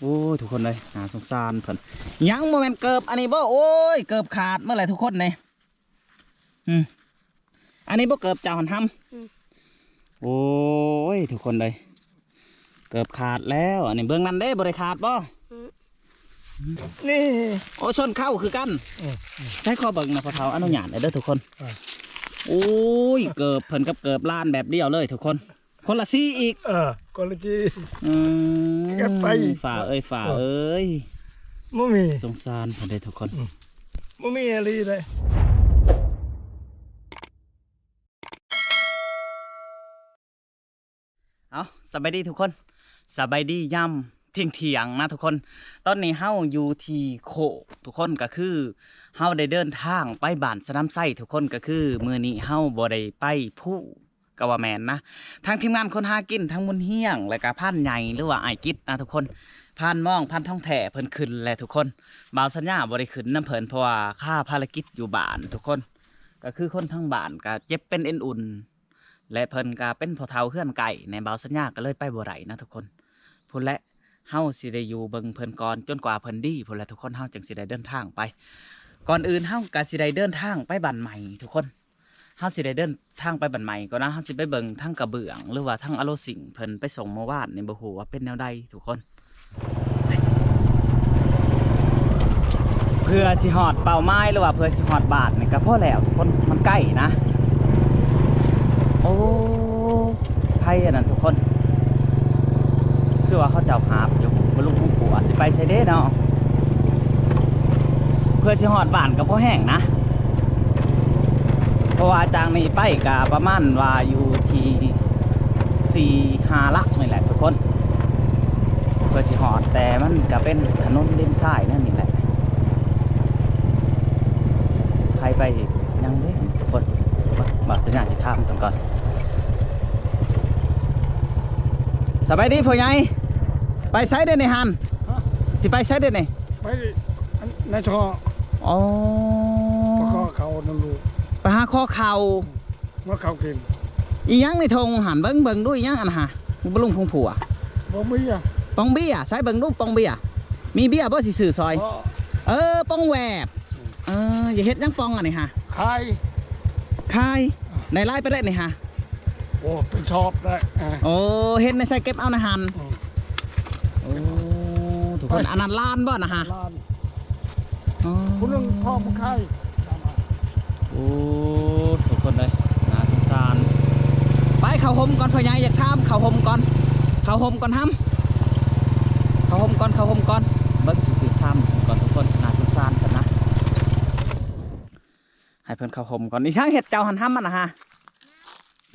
ໂອ້ຍ ທຸກຄົນເອີຍ ໜ້າສົງສານເພິ່ນ. ຍັງບໍ່ແມ່ນເກີບອັນນີ້ບໍ່? ໂອ້ຍ ເກີບຂາດໝົດແຫຼະທຸກຄົນນີ້. ອືມ ອັນນີ້ບໍ່ເກີບເຈົ້າຫັ້ນຫຳ? ອືມ ໂອ້ຍ ທຸກຄົນເອີຍ ເກີບຂາດແລ້ວ. ອັນນີ້ເບິ່ງນັ້ນເດ້ ບໍ່ໄດ້ຂາດບໍ່? ອືມ ນີ້ ໂອ້ ຊົນເຂົ້າຄືກັນ. ເອີ ໃຊ້ຂໍເບິ່ງນະພໍ່ເຖົ້າ ອະນຸຍາດເດີທຸກຄົນ. ເອີ ໂອ້ຍ ເກີບເພິ່ນກັບເກີບຫຼານແບບດຽວເລີຍທຸກຄົນ. ຄົນລະສີອີກ. ເອີ ຄົນລະສີ. ອືມ ກັນໄປ ຟ້າເອີຍ ຟ້າເອີຍ ບໍ່ມີ. ສົງສານເພິ່ນເດ້ທຸກຄົນ. ອືມ ບໍ່ມີອີ່ຫຼີເດ້. ເອົາ ສະບາຍດີທຸກຄົນ ສະບາຍດີຍາມທ່ຽງໆນະທຸກຄົນ. ຕອນນີ້ເຮົາຢູ່ທີ່ໂຄກທຸກຄົນ ກໍຄືເຮົາໄດ້ເດີນທາງໄປບ້ານສະໜາມໄຊທຸກຄົນ. ກໍຄືມື້ນີ້ເຮົາບໍ່ໄດ້ໄປພູ ກໍວ່າແມ່ນນະ ທາງທີມງານຄົນຫາກິນ ທັງບຸນຮຽງ ແລະກະພານໃຫຍ່ ຫຼືວ່າອ້າຍກິດນະທຸກຄົນ. ພານມອງ ພານທອງແທ້ ເພິ່ນຂຶ້ນແຫຼະທຸກຄົນ. ບ່າວສັນຍາບໍ່ໄດ້ຂຶ້ນນຳເພິ່ນ ເພາະວ່າຄາພາລະກິດຢູ່ບ້ານທຸກຄົນ. ກໍຄືຄົນທາງບ້ານກໍເຈັບເປັນເອັນອຸ່ນ ແລະເພິ່ນກໍເປັນພໍ່ເຖົ້າເຮືອນໃກ້ແດ່ ບ່າວສັນຍາກໍເລີຍໄປບໍ່ໄດ້ນະທຸກຄົນ. ພຸ້ນແຫຼະ ເຮົາຊິໄດ້ຢູ່ເບິ່ງເພິ່ນກ່ອນ ຈົນກວ່າເພິ່ນດີພຸ້ນແຫຼະທຸກຄົນ ເຮົາຈຶ່ງຊິໄດ້ເດີນທາງໄປ. ກ່ອນອື່ນເຮົາກໍຊິໄດ້ເດີນທາງໄປບ້ານໃໝ່ທຸກຄົນ. ເຮົາຊິໄດ້ເດີນທາງໄປບ້ານໃໝ່ກ່ອນນະ. ເຮົາຊິໄປເບິ່ງທັງກະເບື້ອງ ຫຼືວ່າທັງອາໂລຊິງ ເພິ່ນໄປສົ່ງເມື່ອວານນີ້ ບໍ່ຮູ້ວ່າເປັນແນວໃດທຸກຄົນ. ເພື່ອຊິຮອດເປົ້າໝາຍ ຫຼືວ່າເພື່ອຊິຮອດບ້ານນີ້ກໍພໍແລ້ວທຸກຄົນ ມັນໃກ້ນະ. ໂອ້ ໃຜອັນນັ້ນທຸກຄົນ ຄືວ່າເຂົາເຈົ້າຫາບຢູ່ ບໍ່ລຸງຫົງຂົວ ຊິໄປໃສເດ້ເນາະ. ເພື່ອຊິຮອດບ້ານກໍພໍແຮງນະ ເພາະວ່າຈາກນີ້ໄປກໍປະມານວ່າຢູ່ທີ່ສີ່ຫ້າຫຼັກນີ້ແຫຼະທຸກຄົນ ເພື່ອຊິຮອດ. ແຕ່ມັນກໍເປັນຖະໜົນດິນຊາຍແນວນີ້ແຫຼະ ໃຜໄປຍັງເດ້ທຸກຄົນ. ມາ ບ່າວສັນຍາຊິຖາມເພິ່ນກ່ອນ. ສະບາຍດີພໍ່ໃຫຍ່ ໄປໃສເດ້ນີ້ຫັ້ນ? ຮະ? ຊິໄປໃສເດ້ນີ້? ໄປອັນ ໃນທໍ່. ອໍ ໄປຂໍເຂົ້ານຳລູກ ໄປຫາຂໍເຂົ້າ ອືມ ມາເຂົ້າກິນ. ອີຫຍັງໃນຖົງຫັ້ນ? ເບິ່ງ ເບິ່ງດູ ອີຫຍັງອັນຫາ ບໍ່ລຸງຜົງຜົວ. ປອງເບຍ ປອງເບຍ. ໃສເບິ່ງດູປອງເບຍ ມີເບຍບໍ່ຊິຊື້ຊ່ອຍ? ບໍ່. ເອີ ປອງແຫວບ. ອືມ ເອີ ຢາກເຮັດຫຍັງປອງອັນນີ້ຫາ? ຂາຍ ຂາຍ. ໄດ້ຫຼາຍປານໃດນີ້ຫາ? ໂອ້ ເປັນຊອບໄດ້. ເອີ ໂອ້ ເຫັນໃນໃສເກັບເອົານະຫັ້ນ. ອືມ ໂອ້ ທຸກຄົນ ອັນນັ້ນຫຼານບໍ່ນະຫາ? ຫຼານ. ອໍ ຜູ້ໜຶ່ງພໍ່ຜູ້ໄຂ້. ໂອ້ ທຸກຄົນເອີຍ ໜ້າສົງສານ. ໄປເຂົ້າຮົ່ມກ່ອນ ພໍ່ໃຫຍ່ຢາກຖາມ ເຂົ້າຮົ່ມກ່ອນ ເຂົ້າຮົ່ມກ່ອນຫຳ ເຂົ້າຮົ່ມກ່ອນ ເຂົ້າຮົ່ມກ່ອນ. ເບິ່ງຊິ ຊິຖາມກ່ອນທຸກຄົນ ໜ້າສົງສານກັນນະ. ໃຫ້ເພິ່ນເຂົ້າຮົ່ມກ່ອນ. ອີຫຍັງເຮັດເຈົ້າຫັ້ນຫຳຫັ້ນນະຫາ?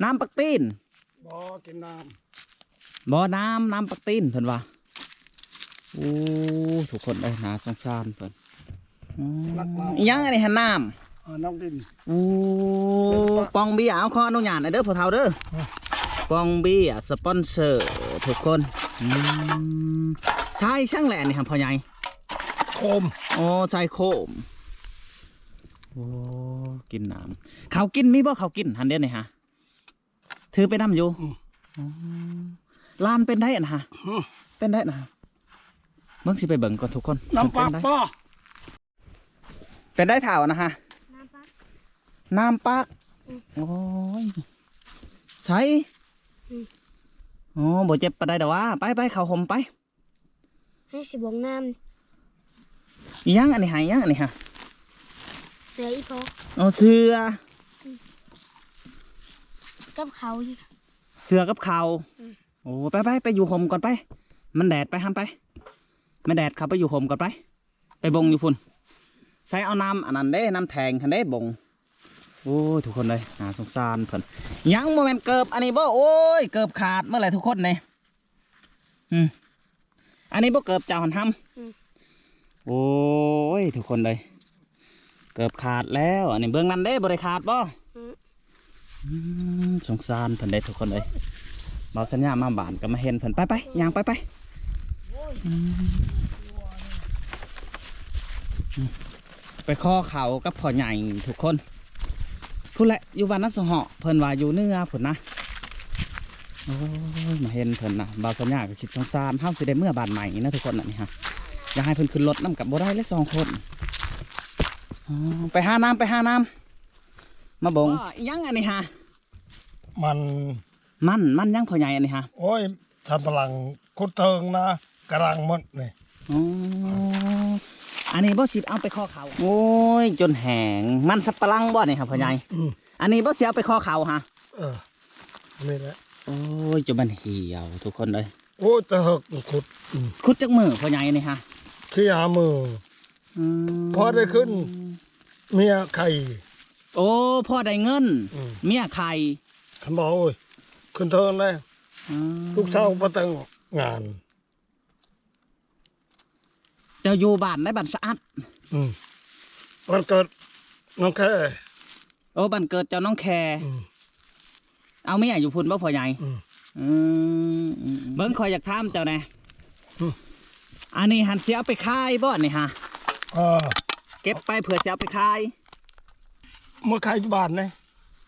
ນ້ຳປັກຕີນ. ບໍ່ ກິນນ້ຳ. ບໍ່ ນ້ຳ ນ້ຳປັກຕີນເພິ່ນວ່າ. ໂອ້ ທຸກຄົນເອີຍ ໜ້າສົງສານເພິ່ນ. ອືມ ອີຫຍັງອັນນີ້ຫາ? ນ້ຳ. ເອີ ນ້ຳກິນ. ໂອ້ ປອງເບຍ. ເອົາ ຂໍອະນຸຍາດໜ່ອຍເດີພໍ່ເຖົ້າເດີ. ຮະ? ປອງເບຍສະປອນເຊີທຸກຄົນ. ອືມ ໃສ່ຫຍັງແຫຼະອັນນີ້ຫາພໍ່ໃຫຍ່? ໂຄມ. ໂອ້ ໃສ່ໂຄມ. ໂອ້ ກິນນ້ຳ. ເຂົ້າກິນມີບໍ່? ເຂົ້າກິນຫັ້ນເດນີ້ຫາ ຖືໄປນຳຢູ່. ອືມ ອໍ ຫຼານເປັນໄດອັນຫາ? ຫື ເປັນໄດນະ? ເບິ່ງ ຊິໄປເບິ່ງກ່ອນທຸກຄົນ. ນ້ຳປັກບໍ່? ເປັນໄດທ້າວນະຫາ? ນ້ຳປັກ ນ້ຳປັກ. ອືມ ໂອ້ຍ ໃສ? ອືມ ໂອ້ ບໍ່ເຈັບປານໃດດອກຫວາ. ໄປ ໄປ ເຂົ້າຮົ່ມໄປ. ໃຫ້ຊິບອກນ້ຳ. ອີຫຍັງອັນນີ້ຫາ? ອີຫຍັງອັນນີ້ຫາ? ເສືອອີ່ພໍ່. ອໍ ເສືອ ອືມ ກັບເຂົາ. ເສືອກັບເຂົາ. ອືມ ໂອ້ ໄປ ໄປ ໄປຢູ່ຮົ່ມກ່ອນໄປ. ມັນແດດ ໄປຫັ້ນໄປ. ມັນແດດ ເຂົ້າໄປຢູ່ຮົ່ມກ່ອນໄປ. ໄປບົງຢູ່ພຸ້ນ. ໃສ່ເອົານ້ຳອັນນັ້ນເດ້ ນ້ຳແທງຫັ້ນເດ້ບົງ. ໂອ້ຍ ທຸກຄົນເອີຍ ໜ້າສົງສານເພິ່ນ. ຍັງບໍ່ແມ່ນເກີບອັນນີ້ບໍ່? ໂອ້ຍ ເກີບຂາດໝົດແຫຼະທຸກຄົນນີ້. ອືມ ອັນນີ້ບໍ່ເກີບເຈົ້າຫັ້ນຫຳ? ອືມ ໂອ້ຍ ທຸກຄົນເອີຍ ເກີບຂາດແລ້ວ. ອັນນີ້ເບິ່ງນັ້ນເດ້ ບໍ່ໄດ້ຂາດບໍ່? ອືມ ອືມ ສົງສານເພິ່ນເດ້ທຸກຄົນເອີຍ. ເບົາສັນຍາມາບ້ານກໍມາເຫັນເພິ່ນ. ໄປໆ ຍ່າງໄປໆ. ອືມ ອືມ ໄປຂໍເຂົ້າກັບພໍ່ໃຫຍ່ທຸກຄົນ. ພຸ້ນແຫຼະ ຢູ່ບ້ານນາສະເຫາະ ເພິ່ນວ່າຢູ່ເໜືອພຸ້ນນະ. ໂອ້ຍ ມາເຫັນເພິ່ນນະ ບ່າວສັນຍາກໍຄິດສົງສານ ເຮົາຊິໄດ້ເມືອບ້ານໃໝ່ນະທຸກຄົນ ອັນນີ້ຮະ ຢາກໃຫ້ເພິ່ນຂຶ້ນລົດນຳກໍບໍ່ໄດ້ແຫຼະ ສອງຄົນ. ອໍ ໄປຫານ້ຳ ໄປຫານ້ຳ ມາເບິ່ງ. ອໍ ອີຫຍັງອັນນີ້ຮະ? ມັນ ມັນ ມັນຫຍັງພໍ່ໃຫຍ່ອັນນີ້ຮະ? ໂອ້ຍ ສຳປະຫຼັງ ຂຸດເຖິງນະ ກະລັງໝົດນີ້. ອໍ ອັນນີ້ບໍ່ຊິເອົາໄປຄໍເຂົ້າ? ໂອ້ຍ ຈົນແຫ້ງ ມັນສຳປະຫຼັງບໍ່ນີ້ຮະພໍ່ໃຫຍ່? ອືມ ອັນນີ້ບໍ່ຊິເອົາໄປຄໍເຂົ້າຮະ? ເອີ ນີ້ແຫຼະ. ໂອ້ຍ ຈົນມັນຫ່ຽວທຸກຄົນເອີຍ. ໂອ້ຍ ແຕ່ເລິກຂຸດ. ອືມ ຂຸດຈັກມື້ພໍ່ໃຫຍ່ນີ້ຮະ? ສີ່ຫ້າມື້. ອືມ ພໍໄດ້ຂຶ້ນເມຍໄຂ່. ໂອ້ ພໍໄດ້ເງິນ ອືມ ເມຍໄຂ່. ຄັນບໍ່ ໂອ້ຍ ຂຶ້ນເທິງແລ້ວ. ອືມ ລູກສາວບໍ່ແຕ່ງງານ. ເຈົ້າຢູ່ບ້ານໃດ? ບ້ານສະອາດ. ອືມ ບ້ານເກີດໜອງແຄ. ໂອ້ ບ້ານເກີດເຈົ້າໜອງແຄ. ອືມ ເອົາເມຍຢູ່ພຸ້ນບໍ່ພໍ່ໃຫຍ່? ອືມ ອືມ ອືມ ເບິ່ງ ຂ້ອຍຢາກຖາມເຈົ້າແດ່. ອືມ ອັນນີ້ຫັ້ນຊິເອົາໄປຂາຍບໍ່ນີ້ຮະ? ເອີ ເກັບໄປເພື່ອຊິເອົາໄປຂາຍ. ເມືອຂາຍຢູ່ບ້ານເດ້.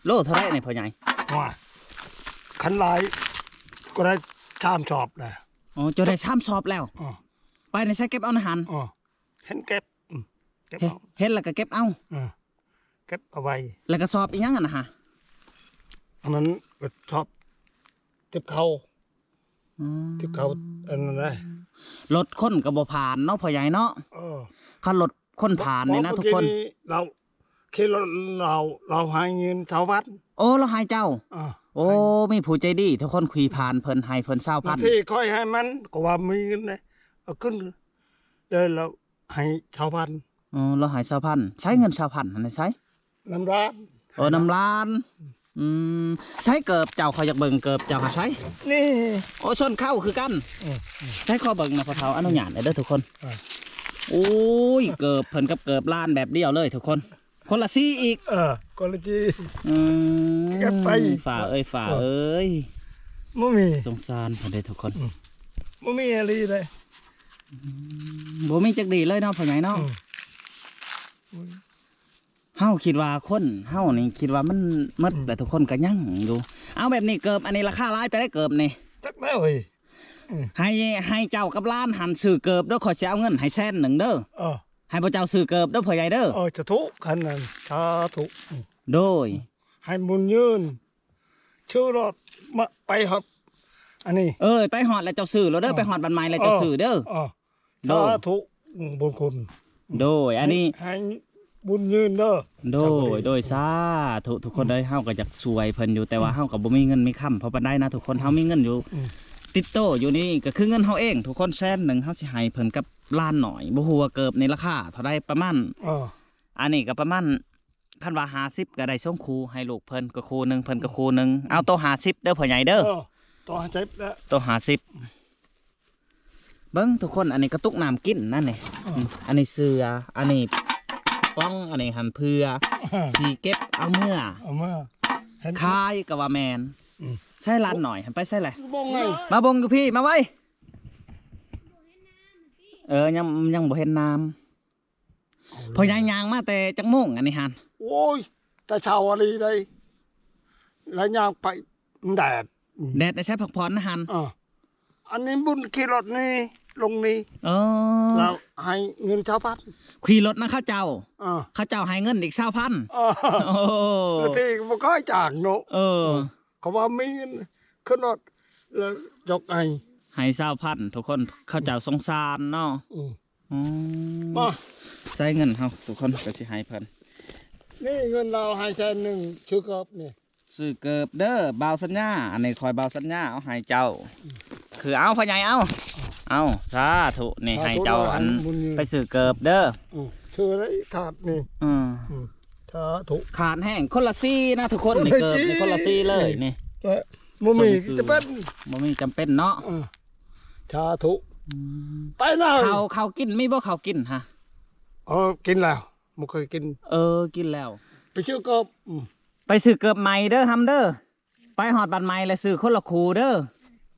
ໂລເທົ່າໃດນີ້ພໍ່ໃຫຍ່? ໂອ້ຍ ຄັນຫຼາຍກໍໄດ້ສາມສອບແຫຼະ. ອໍ ເຈົ້າໄດ້ສາມສອບແລ້ວ. ອໍ ໄປໃນໃສເກັບເອົາໃນຫັ້ນ? ອໍ ເຫັນເກັບ ອືມ ເກັບເອົາ. ເຫັນ ເຫັນແລ້ວກໍເກັບເອົາ. ເອີ ເກັບເອົາໄວ້. ແລ້ວກະສອບອີຫຍັງຫັ້ນນະຮະ? ອັນນັ້ນກະສອບເກັບເຂົ້າ. ອືມ ເກັບເຂົ້າອັນນັ້ນແຫຼະ. ລົດຄົນກໍບໍ່ຜ່ານເນາະພໍ່ໃຫຍ່ເນາະ. ເອີ ຄັນລົດຄົນຜ່ານນີ້ນະທຸກຄົນ. ເມື່ອກີ້ນີ້ລາວຂີ່ລົດ ລາວ ລາວໃຫ້ເງິນຊາວພັນ. ໂອ້ ລາວໃຫ້ເຈົ້າ? ເອີ ໂອ້ ໃຫ້ ມີຜູ້ໃຈດີທຸກຄົນຂີ່ຜ່ານ ເພິ່ນໃຫ້ເພິ່ນຊາວພັນ. ບາງທີຂ້ອຍໃຫ້ມັນກໍວ່າມີເງິນເດ້ ເອົາຂຶ້ນເດີ ລາວໃຫ້ຊາວພັນ. ອໍ ລາວໃຫ້ຊາວພັນ. ໃຊ້ເງິນຊາວພັນຫັ້ນໃນໃສ? ນຳຫຼານ. ໂອ້ ນຳຫຼານ. ອືມ ໃຊ້ເກີບເຈົ້າ ຂ້ອຍຢາກເບິ່ງເກີບເຈົ້າຫາໃຊ້. ນີ້ ໂອ້ ຊົນເຄົ້າຄືກັນ. ອືມ ໃຊ້ຂໍເບິ່ງນະພໍ່ເຖົ້າ ອະນຸຍາດເດີທຸກຄົນ. ເອີ ໂອ້ຍ ເກີບເພິ່ນກັບເກີບຫຼານແບບດຽວເລີຍທຸກຄົນ. ຄົນລະສີອີກ. ເອີ ຄົນລະສີ. ອືມ ກັບໄປ ຝ້າເອີຍ ຝ້າເອີຍ. ບໍ່ມີ. ສົງສານເພິ່ນເດ້ທຸກຄົນ. ອືມ ບໍ່ມີອີ່ຫຼີເດ້. ອືມ ບໍ່ມີຈັກດີເລີຍເນາະພໍ່ໃຫຍ່ເນາະ. ອືມ ເຮົາຄິດວ່າຄົນເຮົານີ້ຄິດວ່າມັນໝົດ ອືມ ແລ້ວ ທຸກຄົນກໍຍັງຢູ່. ເອົາ ແບບນີ້ເກີບອັນນີ້ລາຄາຫຼາຍປານໃດເກີບນີ້? ຈັກແລ້ວເຮີ້ຍ. ອືມ ໃຫ້ ໃຫ້ເຈົ້າກັບຫຼານຫັ້ນຊື້ເກີບເດີ ຂ້ອຍຊິເອົາເງິນໃຫ້ແສນໜຶ່ງເດີ. ເອີ ໃຫ້ພວກເຈົ້າຊື້ເກີບເດີພໍ່ໃຫຍ່ເດີ. ເອີ ສາທຸ ຄັນນັ້ນ ສາທຸ. ໂດຍ ໃຫ້ບຸນຍືນ ຊື້ລົດມາໄປຮອດອັນນີ້. ເອີ ໄປຮອດແລ້ວເຈົ້າຊື້ໂລດເດີ. ເອີ ໄປຮອດບ້ານໃໝ່ແລ້ວເຈົ້າຊື້ເດີ. ເອີ ໂດຍ ສາທຸ ບຸນຄຸນ. ໂດຍ ອັນນີ້ ໃຫ້ ໃຫ້ບຸນຍືນເດີ. ໂດຍ ໂດຍ ສາທຸ ທຸກຄົນເອີຍ. ເຮົາກໍຢາກຊ່ວຍເພິ່ນຢູ່ ແຕ່ວ່າເຮົາກໍບໍ່ມີເງິນມີຄຳພໍປານໃດນະທຸກຄົນ. ເຮົາມີເງິນຢູ່ ອືມ ຕິດໂຕຢູ່ນີ້ ກໍຄືເງິນເຮົາເອງທຸກຄົນ ແສນໜຶ່ງ ເຮົາຊິໃຫ້ເພິ່ນກັບຫຼານໜ້ອຍ. ບໍ່ຮູ້ວ່າເກີບນີ້ລາຄາເທົ່າໃດ ປະມານ ເອີ ອັນນີ້ກໍປະມານ ຄັນວ່າຫ້າສິບກໍໄດ້ສອງຄູ່ ໃຫ້ລູກເພິ່ນກໍຄູ່ໜຶ່ງ ເພິ່ນກໍຄູ່ໜຶ່ງ. ເອົາໂຕຫ້າສິບເດີພໍ່ໃຫຍ່ເດີ. ເອີ ໂຕຫ້າສິບແຫຼະ ໂຕຫ້າສິບ. ເບິ່ງທຸກຄົນ ອັນນີ້ກະຕຸກນ້ຳກິນນັ້ນນີ້. ເອີ ອືມ ອັນນີ້ເສື້ອ ອັນນີ້ປ່ອງ ອັນນີ້ຫັ້ນເຜືອ ເອີ ຊິເກັບເອົາເມືອ ເອົາເມືອ ເຫັນ ຂາຍກໍວ່າແມ່ນ. ອືມ ໃຊ້ຫຼານນ້ອຍຫັ້ນໄປໃສແຫຼະ? ມາເບິ່ງຢູ່ພີ້ ມາໄວ. ເອີ ຍັງ ຍັງບໍ່ເຫັນນ້ຳ. ພໍ່ໃຫຍ່ຍ່າງມາແຕ່ຈັກໂມງອັນນີ້ຫັ້ນ? ໂອ້ຍ ແຕ່ເຊົ້າອີ່ຫຼີໃດ໋ ແລ້ວຍ່າງໄປ ແດດ ແດດໃນໃສ ພັກຜ່ອນນະຫັ້ນ. ເອີ ອັນນີ້ບຸນຂີ່ລົດນີ້ລົງນີ້. ເອີ ແລ້ວໃຫ້ເງິນຊາວພັນ ຂີ່ລົດນຳເຂົາເຈົ້າ. ເອີ ເຂົາເຈົ້າໃຫ້ເງິນອີກຊາວພັນ. ເອີ ໂອ້ ລະທີບໍ່ຄ່ອຍຈ້າງເນາະ. ເອີ ເຂົາວ່າມີເງິນຂຶ້ນລົດ ແລ້ວຍົກໃຫ້ ໃຫ້ຊາວພັນ ທຸກຄົນ ເຂົາເຈົ້າສົງສານເນາະ. ອືມ ອືມ ມາ ໃຊ້ເງິນເຮົາທຸກຄົນກໍຊິໃຫ້ເພິ່ນ. ນີ້ເງິນລາວໃຫ້ແສນໜຶ່ງ ຊື້ເກີບນີ້ ຊື້ເກີບເດີ ບ່າວສັນຍາ. ອັນນີ້ຂ້ອຍບ່າວສັນຍາເອົາໃຫ້ເຈົ້າ. ອືມ ຄືເອົາພໍ່ໃຫຍ່ເອົາ ເອົາ ສາທຸ ນີ້ໃຫ້ເຈົ້າ ອັນ ບຸນຍືນ ໄປຊື້ເກີບເດີ. ອືມ ຊື້ໄດ້ຂາດນີ້. ອືມ ອືມ ສາທຸ ຂາດແຮງ ຄົນລະສີ່ນະທຸກຄົນ. ນີ້ເກີບນີ້ຄົນລະສີ່ເລີຍນີ້. ບໍ່ມີ ຈຳເປັນ ບໍ່ມີ ຈຳເປັນເນາະ. ເອີ ສາທຸ. ອືມ ໄປເລີຍ. ເຂົ້າ ເຂົ້າກິນ ມີບໍ່ເຂົ້າກິນຫະ? ເອີ ກິນແລ້ວ ບໍ່ເຄີຍກິນ. ເອີ ກິນແລ້ວ ໄປຊື້ເກີບ. ອືມ ໄປຊື້ເກີບໃໝ່ເດີ ຫຳເດີ. ໄປຮອດບ້ານໃໝ່ແລ້ວຊື້ຄົນລະຄູ່ເດີ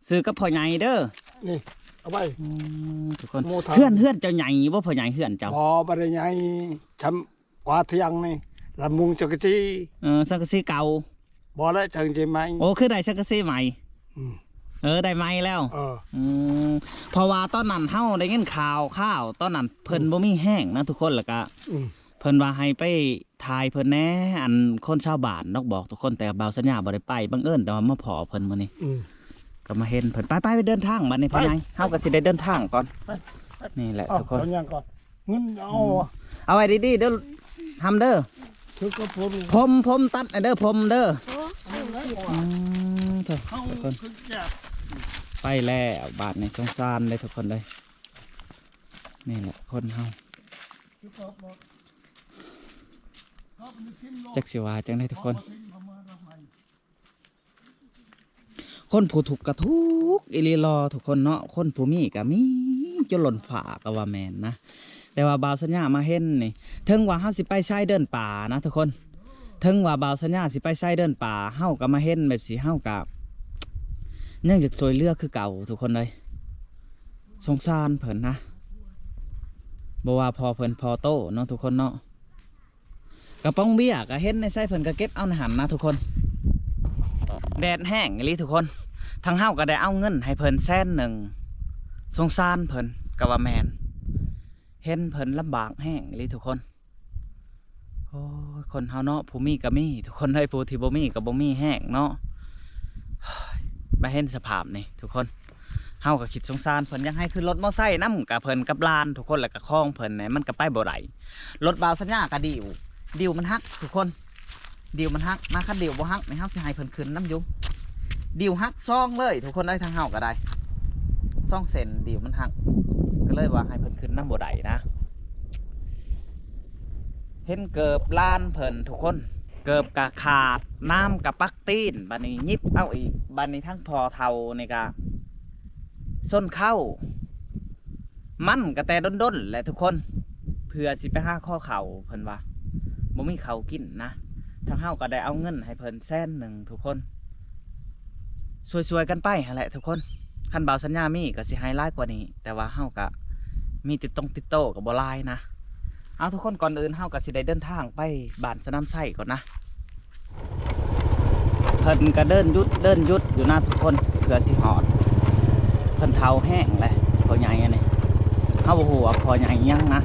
ຊື້ກັບພໍ່ໃຫຍ່ເດີ. ນີ້ ເອົາໄປ. ອືມ ທຸກຄົນ ເຮືອນ ເຮືອນເຈົ້າໃຫຍ່ບໍ່ພໍ່ໃຫຍ່ ເຮືອນເຈົ້າ? ບໍ່ ບໍ່ໄດ້ໃຫຍ່ ຊ່ຳກວ່າທຽງນີ້ ລະມຸງສັງກະສີ. ເອີ ສັງກະສີເກົ່າ. ບໍ່ແລ້ວ ສັງກະສີໃໝ່. ໂອ້ ຄືໄດ້ສັງກະສີໃໝ່. ອືມ ເອີ ໄດ້ໃໝ່ແລ້ວ. ເອີ ອືມ ເພາະວ່າຕອນນັ້ນເຮົາໄດ້ຍິນຂ່າວ ຂ່າວຕອນນັ້ນເພິ່ນ ອືມ ບໍ່ມີແຮງນະທຸກຄົນ ແລ້ວກະ ອືມ ເພິ່ນວ່າໃຫ້ໄປຖ່າຍເພິ່ນແດ່ ອັນຄົນຊາວບ້ານດອກ ບອກທຸກຄົນ ແຕ່ບ່າວສັນຍາບໍ່ໄດ້ໄປ ບັງເອີນແຕ່ວ່າມາພໍ້ເພິ່ນມື້ນີ້ ອືມ ກໍມາເຫັນເພິ່ນ. ໄປໆ ໄປເດີນທາງບັດນີ້ ໄປ ພໍ່ໃຫຍ່ ເຮົາກໍຊິໄດ້ເດີນທາງກ່ອນ. ໄປ ນີ້ແຫຼະ ເອົ້າ ທຸກຄົນ ເອົາຫຍັງກ່ອນ? ເງິນເອົາ ອືມ ເອົາໄວ້ດີໆເດີ ຫຳເດີ ຖືກກັບຜົມ ຜົມ ຜົມຕັດໃຫ້ເດີ ຜົມເດີ. ໂອ້ ອືມ ເອີ ເອີ ເອີ ເອີ ທຸກຄົນ ໄປແລ້ວບາດນີ້ ສົງສານເດ້ທຸກຄົນເດີ. ນີ້ແຫຼະຄົນເຮົາ ຈັກຊິວ່າຈັ່ງໃດທຸກຄົນ. ຄົນຜູ້ທຸກກະທຸກອີ່ຫຼີຫຼໍ່ທຸກຄົນເນາະ ຄົນຜູ້ມີກະມີຈົນລົ້ນຟ້າກະວ່າແມ່ນນະ. ແຕ່ວ່າບ່າວສັນຍາມາເຫັນນີ້ ເຖິງວ່າເຮົາຊິໄປຊາຍເດີນປ່ານະທຸກຄົນ ເຖິງວ່າບ່າວສັນຍາຊິໄປຊາຍເດີນປ່າ ເຮົາກະມາເຫັນແບບຊີ້ ເຮົາກະຍັງຢາກຊ່ວຍເຫຼືອຄືເກົ່າທຸກຄົນເອີຍ. ສົງສານເພິ່ນນະ ບໍ່ວ່າພໍ່ເພິ່ນພໍ່ໂຕເນາະທຸກຄົນເນາະ. ກະປ໋ອງເບຍກະເຫັນໃນໃສເພິ່ນກະເກັບເອົາໃນຫັ້ນນະທຸກຄົນ. ແດດແຮງອີ່ຫຼີທຸກຄົນ ທາງເຮົາກະໄດ້ເອົາເງິນໃຫ້ເພິ່ນແສນໜຶ່ງ. ສົງສານເພິ່ນກະວ່າແມ່ນ ເຫັນເພິ່ນລຳບາກແຮງອີ່ຫຼີທຸກຄົນ. ໂອ້ຍ ຄົນເຮົາເນາະ ຜູ້ມີກະມີທຸກຄົນເອີຍ ຜູ້ທີ່ບໍ່ມີກະບໍ່ມີແຮງເນາະ. ມາເຫັນສະພາບນີ້ທຸກຄົນ ເຮົາກໍຄິດສົງສານເພິ່ນ ຢາກໃຫ້ຂຶ້ນລົດມໍໄຊນຳ ກະເພິ່ນກັບຫຼານທຸກຄົນ ແລ້ວກະຂອງເພິ່ນນີ້ມັນກະໄປບໍ່ໄດ້. ລົດບ່າວສັນຍາກະດິ້ວ ດິ້ວມັນຫັກທຸກຄົນ ດິ້ວມັນຫັກນະ. ຄັນດິ້ວບໍ່ຫັກນີ້ ເຮົາຊິໃຫ້ເພິ່ນຂຶ້ນນຳຢູ່. ດິ້ວຫັກສອງເລີຍທຸກຄົນເອີຍ ທາງເຮົາກະໄດ້ສອງເສັ້ນ ດິ້ວມັນຫັກ ກະເລີຍວ່າໃຫ້ເພິ່ນຂຶ້ນນຳບໍ່ໄດ້ນະ. ເຫັນເກີບຫຼານເພິ່ນທຸກຄົນ ເກີບກະຂາດ ນ້ຳກະປັກຕີນ ບາດນີ້ຫຍິບເອົາອີກ. ບາດນີ້ທາງພໍ່ເຖົ້ານີ້ກະຊົນເຂົ້າ ມັນກະແຕ່ດົນໆແຫຼະທຸກຄົນ ເພື່ອຊິໄປຫາຂໍເຂົ້າ ເພິ່ນວ່າບໍ່ມີເຂົ້າກິນນະ. ທາງເຮົາກະໄດ້ເອົາເງິນໃຫ້ເພິ່ນແສນໜຶ່ງທຸກຄົນ ຊ່ວຍໆກັນໄປຫັ້ນແຫຼະທຸກຄົນ. ຄັນບ່າວສັນຍາມີກະຊິໃຫ້ຫຼາຍກວ່ານີ້ ແຕ່ວ່າເຮົາກະມີຕິດຕົງຕິດໂຕກະບໍ່ຫຼາຍນະ. ເອົາທຸກຄົນ ກ່ອນອື່ນເຮົາກະຊິໄດ້ເດີນທາງໄປບ້ານສະໜາມໄຊກ່ອນນະ. ເພິ່ນກະເດີນຢຸດເດີນຢຸດຢູ່ນະທຸກຄົນ ເພື່ອຊິຮອດ. ເພິ່ນເຖົ້າແຮງແຫຼະ ພໍ່ໃຫຍ່ອັນນີ້ ເຮົາບໍ່ຮູ້ວ່າພໍ່ໃຫຍ່ຫຍັງນະ.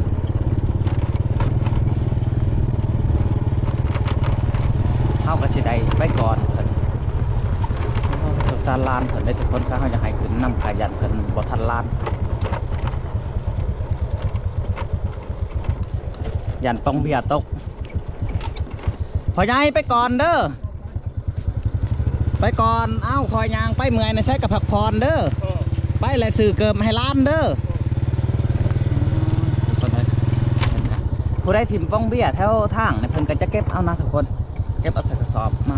ເຮົາກະຊິໄດ້ໄປກ່ອນເພິ່ນ. ໂອ້ ສົງສານຫຼານເພິ່ນເດ້ທຸກຄົນ ຖ້າເຮົາຢາກໃຫ້ຂຶ້ນນຳກະຢ້ານເພິ່ນບໍ່ທັນຫຼານ ຢ້ານປ່ອງເບຍຕົກ. ພໍ່ໃຫຍ່ໄປກ່ອນເດີ ໄປກ່ອນ. ເອົ້າ ຂ້ອຍຍ່າງໄປເມື່ອຍໃນໃສກະພັກຜ່ອນເດີ. ເອີ ໄປແລ້ວຊື້ເກີບໃຫ້ຫຼານເດີ. ເອີ ຜູ້ໃດຖິ້ມປ່ອງເບຍແຖວທາງນີ້ ເພິ່ນກະຈະເກັບເອົານະທຸກຄົນ ເກັບເອົາໃສ່ກະສອບມາ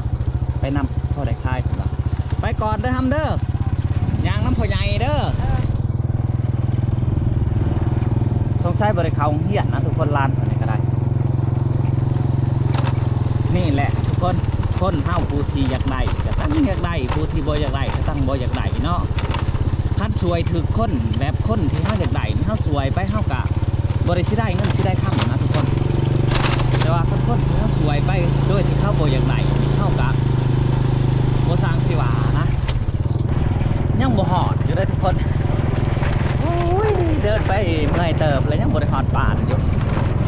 ໄປນຳ ພໍໄດ້ຂາຍ. ໄປກ່ອນເດີ ຫຳເດີ ຍ່າງນຳພໍ່ໃຫຍ່ເດີ. ເອີ ສົງໄສບໍ່ໄດ້ເຂົ້າໂຮງຮຽນນະທຸກຄົນ ຫຼານເພິ່ນນີ້ກະໄດ້. ນີ້ແຫຼະທຸກຄົນ ຄົນເຮົາຜູ້ທີ່ຢາກໄດ້ກະຕັ້ງຢາກໄດ້ ຜູ້ທີ່ບໍ່ຢາກໄດ້ກະຕັ້ງບໍ່ຢາກໄດ້ເນາະ. ຄັນຊ່ວຍຖືກຄົນ ແບບຄົນທີ່ເຮົາຢາກໄດ້ນີ້ ເຮົາຊ່ວຍໄປ ເຮົາກະບໍ່ໄດ້ຊິໄດ້ເງິນຊິໄດ້ຄຳນະທຸກຄົນ. ແຕ່ວ່າຄັນຄົນທີ່ເຮົາຊ່ວຍໄປໂດຍທີ່ເຂົາບໍ່ຢາກໄດ້ນີ້ ເຮົາກະບໍ່ຊ່າງຊິວ່ານະ. ຍັງບໍ່ຮອດຢູ່ເດີທຸກຄົນ. ໂອ້ຍ ເດີນໄປເມື່ອຍເຕີບແລ້ວ ຍັງບໍ່ໄດ້ຮອດບ້ານຢູ່.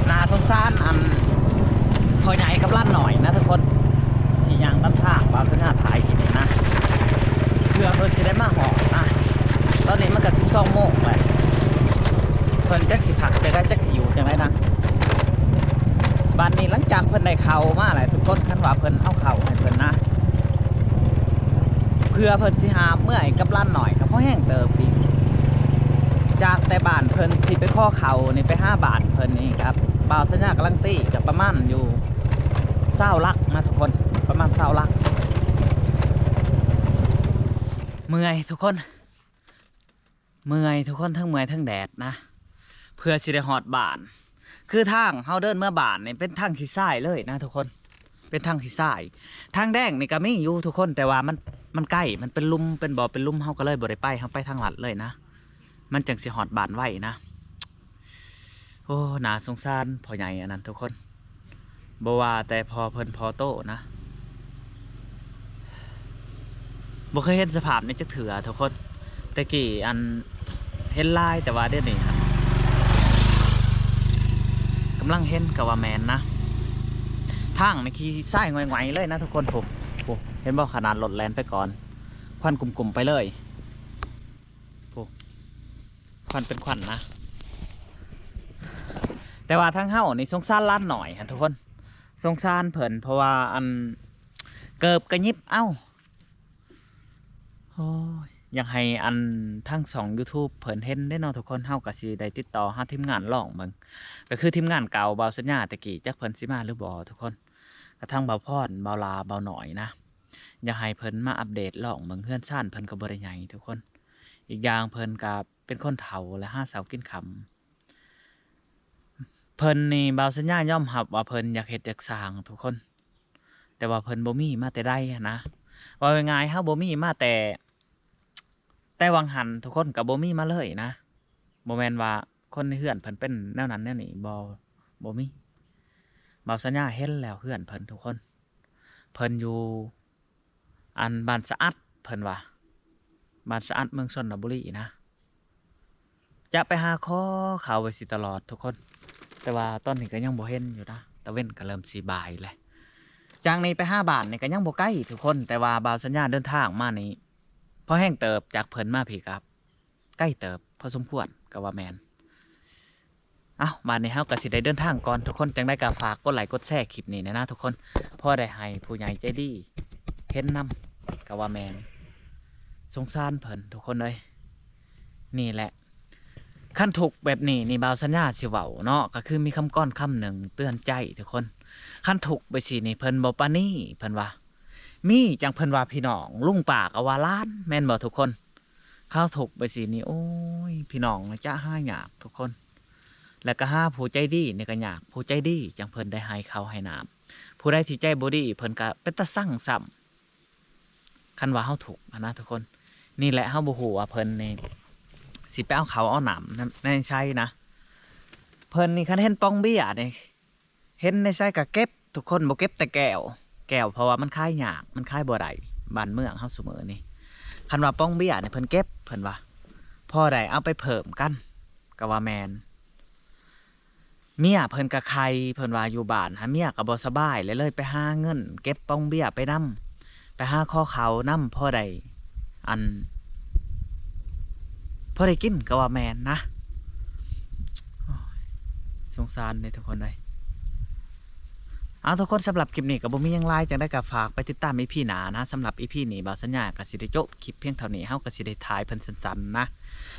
ໜ້າສົງສານອັນພໍ່ໃຫຍ່ກັບຫຼານນ້ອຍນະທຸກຄົນ ທີ່ຍ່າງຕາມທາງບ່າວສັນຍາຖ່າຍຄລິບນີ້ນະ ເພື່ອເພິ່ນຊິໄດ້ມາຮອດນະ. ຕອນນີ້ມັນກະສິບສອງໂມງແລ້ວ ເພິ່ນຈັກຊິພັກຈັ່ງໃດ ຈັກຊິຢູ່ຈັ່ງໃດນະ. ບາດນີ້ຫຼັງຈາກເພິ່ນໄດ້ເຂົ້າມາແລ້ວທຸກຄົນ ຄັນວ່າເພິ່ນເອົາເຂົ້າໃຫ້ເພິ່ນນະ ເພື່ອເພິ່ນຊິຫາບເມືອໃຫ້ກັບຫຼານນ້ອຍກະພໍແຮງເຕີບອີກ. ຈາກແຕ່ບ້ານເພິ່ນຊິໄປຂໍເຂົ້ານີ້ ໄປຫາບ້ານເພິ່ນນີ້ກະ ບ່າວສັນຍາກຳລັງຕີກະປະມານຢູ່ຊາວຫຼັກນະທຸກຄົນ ປະມານຊາວຫຼັກ. ເມື່ອຍທຸກຄົນ ເມື່ອຍທຸກຄົນ ທັງເມື່ອຍທັງແດດນະ ເພື່ອຊິໄດ້ຮອດບ້ານ. ຄືທາງເຮົາເດີນເມືອບ້ານນີ້ເປັນທາງຂີ້ຊາຍເລີຍນະທຸກຄົນ ເປັນທາງຂີ້ຊາຍ. ທາງແດງນີ້ກະມີຢູ່ທຸກຄົນ ແຕ່ວ່າມັນ ມັນໃກ້ ມັນເປັນຫຼຸມ ເປັນບໍ່ ເປັນຫຼຸມ ເຮົາກະເລີຍບໍ່ໄດ້ໄປ ເຮົາໄປທາງລັດເລີຍນະ ມັນຈັ່ງຊິຮອດບ້ານໄວນະ. ໂອ້ ໜ້າສົງສານພໍ່ໃຫຍ່ອັນນັ້ນທຸກຄົນ ບໍ່ວ່າແຕ່ພໍ່ເພິ່ນພໍ່ໂຕນະ. ບໍ່ເຄີຍເຫັນສະພາບນີ້ຈັກເທື່ອທຸກຄົນ. ແຕ່ກີ້ອັນເຫັນຫຼາຍ ແຕ່ວ່າດຽວນີ້ກຳລັງເຫັນກໍວ່າແມ່ນນະ. ທາງນີ້ຂີ້ຊາຍຫງອຍໆເລີຍນະທຸກຄົນ. ໂອ້ ໂອ້ ເຫັນບໍ່? ຂະໜາດລົດແລ່ນໄປກ່ອນ ຄວັນກຸ້ມໆໄປເລີຍ. ໂອ້ ຄວັນເປັນຄວັນນະ. ແຕ່ວ່າທາງເຮົານີ້ສົງສານຫຼານນ້ອຍຫັ້ນທຸກຄົນ, ສົງສານເພິ່ນ ເພາະວ່າອັນເກີບກະຫຍິບເອົາ. ໂອ້ຍ ຢາກໃຫ້ອັນທາງຊ່ອງ YouTube ເພິ່ນເຫັນເດ້ເນາະທຸກຄົນ. ເຮົາກໍຊິໄດ້ຕິດຕໍ່ຫາທີມງານລອງເບິ່ງ ກໍຄືທີມງານເກົ່າບ່າວສັນຍາແຕ່ກີ້ ຈັກເພິ່ນຊິມາຫຼືບໍ່ທຸກຄົນ. ກະທັງບ່າວພອນ ບ່າວຫຼ້າ ບ່າວນ້ອຍນະ ຢາກໃຫ້ເພິ່ນມາອັບເດດລອງເບິ່ງ. ເຮືອນຊານເພິ່ນກໍບໍ່ໄດ້ໃຫຍ່ທຸກຄົນ, ອີກຢ່າງເພິ່ນກໍເປັນຄົນເຖົ້າແລ້ວ ຫາເຊົ້າກິນຄ່ຳ. ເພິ່ນນີ້ບ່າວສັນຍາຍອມຮັບວ່າເພິ່ນຢາກເຮັດຢາກສ້າງທຸກຄົນ, ແຕ່ວ່າເພິ່ນບໍ່ມີມາແຕ່ໃດຫັ້ນນະ. ເວົ້າງ່າຍໆ ເຮົາບໍ່ມີມາແຕ່ ແຕ່ຫວ່າງຫັ້ນທຸກຄົນ ກໍບໍ່ມີມາເລີຍນະ. ບໍ່ແມ່ນວ່າຄົນໃນເຮືອນເພິ່ນເປັນແນວນັ້ນແນວນີ້ ບໍ່ ບໍ່ມີ. ບ່າວສັນຍາເຫັນແລ້ວເຮືອນເພິ່ນທຸກຄົນ, ເພິ່ນຢູ່ ອັນບ້ານສະອາດ ເພິ່ນວ່າ ບ້ານສະອາດ ເມືອງຊົນນະບູລີນະ. ຈະໄປຫາຂໍຂ່າວໄວ້ຊິຕະຫຼອດທຸກຄົນ, ແຕ່ວ່າຕອນນີ້ກໍຍັງບໍ່ເຫັນຢູ່ນະ. ຕາເວັນກໍເລີ່ມຊິບ່າຍແລ້ວ. ຈາກນີ້ໄປຫາບ້ານນີ້ກໍຍັງບໍ່ໄກທຸກຄົນ, ແຕ່ວ່າບ່າວສັນຍາເດີນທາງມານີ້ພໍແຮງເຕີບ, ຈາກເພິ່ນມາພີ້ກໍໄກເຕີບພໍສົມຄວນກໍວ່າແມ່ນ. ເອົ້າ ບາດນີ້ເຮົາກໍຊິໄດ້ເດີນທາງກ່ອນທຸກຄົນ. ຈັ່ງໃດກໍຝາກກົດໄລກົດແຊຄລິບນີ້ແດ່ນະທຸກຄົນ, ພໍໄດ້ໃຫ້ຜູ້ໃຫຍ່ໃຈດີເຫັນນຳກໍວ່າແມ່ນ. ສົງສານເພິ່ນທຸກຄົນເອີຍ. ນີ້ແຫຼະ ຄັນທຸກແບບນີ້ນີ້ ບ່າວສັນຍາຊິເວົ້າເນາະ, ກໍຄືມີຄຳກອນຄຳໜຶ່ງເຕືອນໃຈທຸກຄົນ. ຄັນທຸກໄປຊີ້ນີ້ ເພິ່ນບໍ່ປານີ ເພິ່ນວ່າ. ມີຈັ່ງເພິ່ນວ່າພີ່ນ້ອງ, ລຸງປ້າກໍວ່າຫຼານ ແມ່ນບໍ່ທຸກຄົນ? ເຂົາທຸກໄປຊີ້ນີ້ ໂອ້ຍ ພີ່ນ້ອງຈະຫາຍາກທຸກຄົນ, ແລ້ວກໍຫາຜູ້ໃຈດີນີ້ກໍຍາກ. ຜູ້ໃຈດີຈັ່ງເພິ່ນໄດ້ໃຫ້ເຂົ້າໃຫ້ນ້ຳ, ຜູ້ໃດທີ່ໃຈບໍ່ດີເພິ່ນກໍເປັນຕາຊັງຊ້ຳ. ຄັນວ່າເຮົາທຸກຫັ້ນນະທຸກຄົນ. ນີ້ແຫຼະ ເຮົາບໍ່ຮູ້ວ່າເພິ່ນນີ້ຊິໄປເອົາເຂົ້າເອົານ້ຳໃນ ໃນໃສນະ. ເພິ່ນນີ້ຄັນເຫັນປ່ອງເບຍນີ້ ເຫັນໃນໃສກໍເກັບທຸກຄົນ, ບໍ່ເກັບແຕ່ແກ້ວ ແກ້ວ ເພາະວ່າມັນຂາຍຍາກ ມັນຂາຍບໍ່ໄດ້. ບ້ານເມືອງເຮົາຊຸມື້ນີ້ ຄັນວ່າປ່ອງເບຍນີ້ເພິ່ນເກັບ ເພິ່ນວ່າ ພໍໄດ້ເອົາໄປເພີ່ມກັນ ກໍວ່າແມ່ນ. ເມຍເພິ່ນກໍໄຂ້ ເພິ່ນວ່າຢູ່ບ້ານຫັ້ນເມຍກໍບໍ່ສະບາຍ ແລ້ວເລີຍໄປຫາເງິນເກັບປ່ອງເບຍໄປນຳ ໄປຫາຂໍເຂົ້ານຳ ພໍໄດ້ ອັນ ພໍໄດ້ກິນກໍວ່າແມ່ນນະ. ໂອ້ຍ ສົງສານເດ້ທຸກຄົນເອີຍ. ເອົາ ທຸກຄົນ ສຳລັບຄລິບນີ້ກໍບໍ່ມີຫຍັງຫຼາຍ, ຈັ່ງໃດກໍຝາກໄປຕິດຕາມອີພີໜ້ານະ. ສຳລັບອີພີນີ້ ບ່າວສັນຍາກໍຊິໄດ້ຈົບຄລິບພຽງເທົ່ານີ້, ເຮົາກໍຊິໄດ້ຖ່າຍເພິ່ນສັ້ນໆນະ.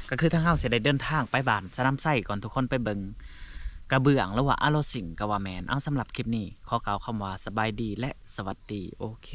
ກໍຄືທາງເຮົາຊິໄດ້ເດີນທາງໄປບ້ານສະໜາມໄຊກ່ອນ, ທຸກຄົນໄປເບິ່ງກະເບື້ອງ ຫຼືວ່າອາໂລຊິງກໍວ່າແມ່ນ. ເອົາ ສຳລັບຄລິບນີ້ ຂໍກ່າວຄຳວ່າສະບາຍດີ ແລະ ສະຫວັດດີ. ໂອເຄ.